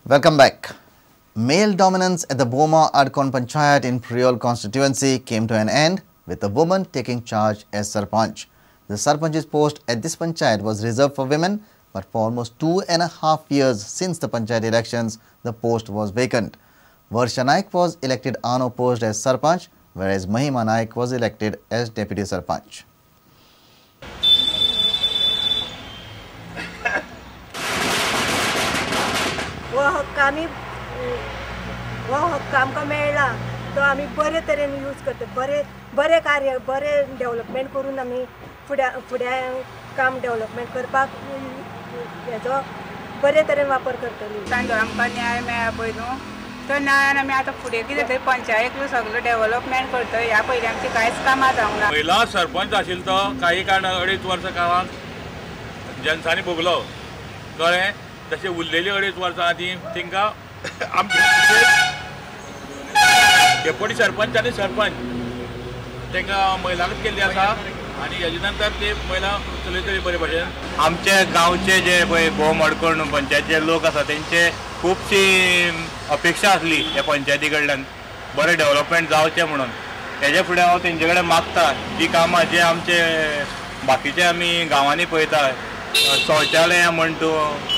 Welcome back. Male dominance at the Bhoma Adkon Panchayat in Priol constituency came to an end with a woman taking charge as Sarpanch. The Sarpanch's post at this panchayat was reserved for women, but for almost 2.5 years since the panchayat elections, the post was vacant. Varsha Naik was elected unopposed as Sarpanch, whereas Mahima Naik was elected as Deputy Sarpanch. हो हक्क आमकां मेळ्ळा तो आमी बरे तरेन use करता, बरे बरे कार्य बरे डेव्हलपमेंट करून आमी फुड्या फुड्या काम डेव्हलपमेंट करपाक हेजो बरे तरेन वापर करतली. तांचो आमकां न्याय मेळ्ळा पळय न्हू, तो न्यायान आमी आतां फुडें कितें तरी पंचायत सगळो डेव्हलपमेंट करतले. ह्या पयलीं आमचीं कांयच कामां जावंक ना. महिला सरपंच आशिल्लो तो काही काळ 2.5 वर्सां काळांत जनसांनी भोगलो, कळ्ळें. तशें उरलेली 2.5 वर्सां ती तांकां आमचे डेप्युटी सरपंच आनी सरपंच तांकां महिलांकच केल्ली आसा आनी हेजे नंतर ते महिला चलयतली बरे भशेन. आमच्या गांवचे जे पळय भोव मडकण पंचायतीचे लोक आसा तेंचे खुबशी अपेक्षा आसली ह्या पंचायती कडल्यान बरें डेव्हलपमेंट जावचें म्हणून. हेजे फुडें हांव तेंचे कडेन मागता जी कामां जे आमचे बाकीचे आमी गांवांनी पळयता, शौचालयां म्हण तूं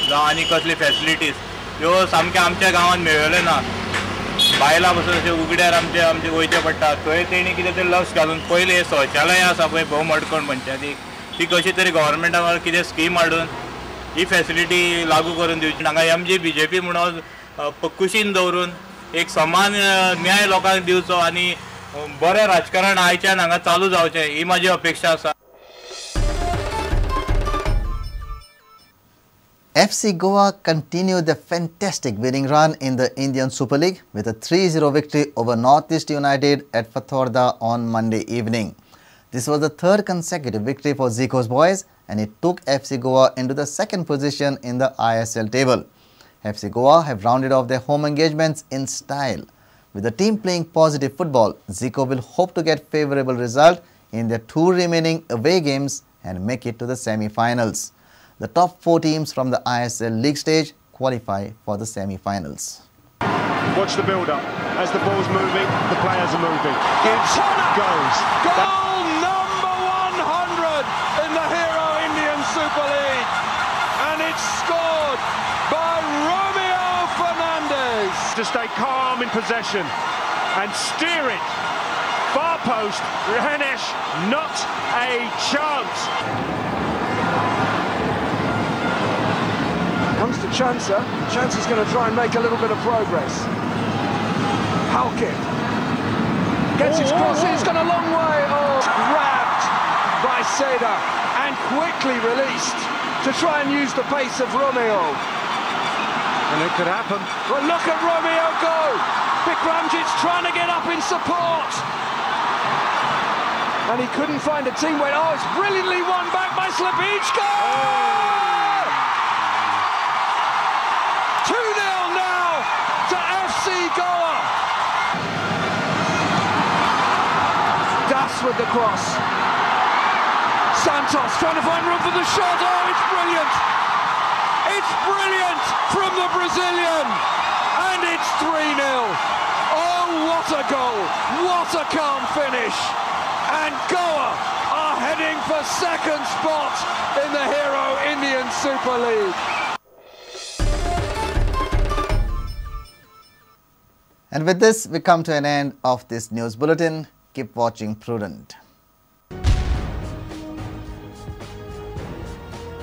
जावं आनी कसली फॅसिलिटीज ह्यो सामक्यो आमच्या गांवांत मेळ्ळ्यो ना. बायलां पसून अशें उगड्यार आमचे आमचे वयचें पडटा, थंय तेणी कितें तरी लक्ष घालून पयलीं शौचालयां आसा पळय भोव मडकण पंचायतीक ती कशी तरी गव्हर्मेंटा कितें स्कीम हाडून ही फॅसिलिटी लागू करून दिवची. हांगा एमजी बीजेपी म्हणून कुशीन दवरून एक समान न्याय लोकांक दिवचो आनी बरें राजकारण आयच्यान हांगा चालू जावचें ही म्हाजी अपेक्षा आसा. FC Goa continued the fantastic winning run in the Indian Super League with a 3-0 victory over Northeast United at Fatorda on Monday evening. This was the third consecutive victory for Zico's boys and it took FC Goa into the second position in the ISL table. FC Goa have rounded off their home engagements in style. With the team playing positive football, Zico will hope to get favourable result in their 2 remaining away games and make it to the semi-finals. The top 4 teams from the ISL league stage qualify for the semi-finals. Watch the build-up. As the ball's moving, the players are moving. Gibbs goes. Goal number 100 in the Hero Indian Super League. And it's scored by Romeo Fernandez. To stay calm in possession and steer it. Far post, Rehenesh, not a chance. Comes to Chancer. Chancer's going to try and make a little bit of progress. Halkett gets his cross. It's gone a long way. Oh, grabbed by Seda and quickly released to try and use the pace of Romeo. And it could happen. But look at Romeo go. Bikramjit's trying to get up in support. And he couldn't find a teammate. Oh, it's brilliantly won back by Slabichka! Oh! 2-0 now to FC Goa. Das with the cross. Santos trying to find room for the shot. Oh, it's brilliant. It's brilliant from the Brazilian. And it's 3-0. Oh, what a goal. What a calm finish. And Goa are heading for second spot in the Hero Indian Super League. And with this, we come to an end of this news bulletin. Keep watching Prudent.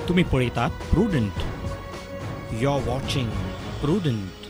तुम्ही पळयतात Prudent. You're watching Prudent.